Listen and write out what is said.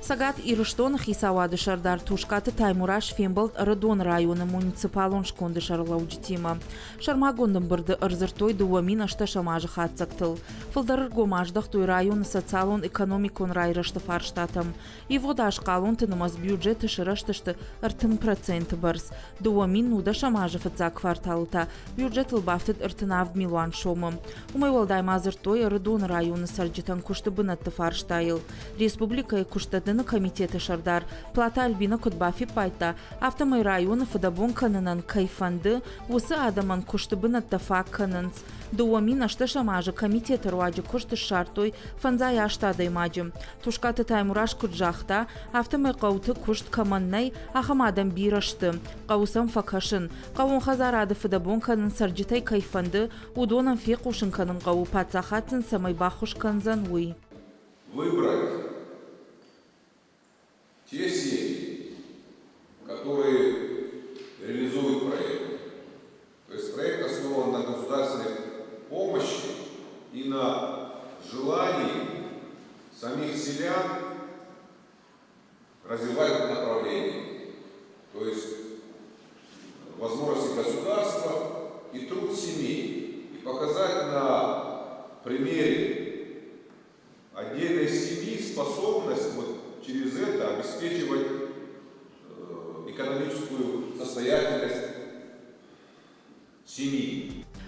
Цӕгат Ирыстоны хицауады сӕрдар Тускъаты Таймураз фембӕлд Ӕрыдоны районы муниципалон сконды сӕргълӕуджытимӕ. Сӕрмагонд ӕмбырды ӕрдзырдтой 2018 азы хатдзӕгтыл. Фылдӕр ӕргом аздӕхтой районы социалон-экономикон райрӕзты фарстатӕм. Ивгъуыд аз хъалонты нымӕц бюджеты сырӕзтысты 30% бӕрц. 2010 азы фыццаг кварталы та бюджетыл бафтыд 37 милуан сомы. Уымӕй уӕлдай ма дзырдтой Ӕрыдоны районы цӕрджытӕн куысты бынӕтты фарстайыл. Республикӕйы куыстдӕттыны комитеты сӕрдар Плата Альбина куыд бафиппайдта, афтӕмӕй районы фыдӕбон кӕнынӕн кӕй фӕнды, уыцы адӕмӕн куысты бынӕттӕ фаг кӕнынц. 2008 азы комитеты руаджы куыст ссардтой 58 адӕймаджы. Тускъаты Таймураз куыд загъта, афтӕмӕй хъӕуты куыст кӕмӕн нӕй, ахӕм адӕм бирӕ сты. Хъӕуы сӕм фӕкӕсын. Хъӕууон хӕдзарады фыдӕбон кӕнын цӕрджытӕй кӕй фӕнды, уыдонӕн фехъусын кӕнын хъӕуы, паддзахад сын цӕмӕй баххуыс кӕндзӕн, уый. Выбрать те семьи, которые реализуют проект. То есть проект основан на государственной помощи и на желании самих селян развивать это направление. То есть возможности государства и труд семей. И показать на примере отдельной семьи способность вот через это обеспечивать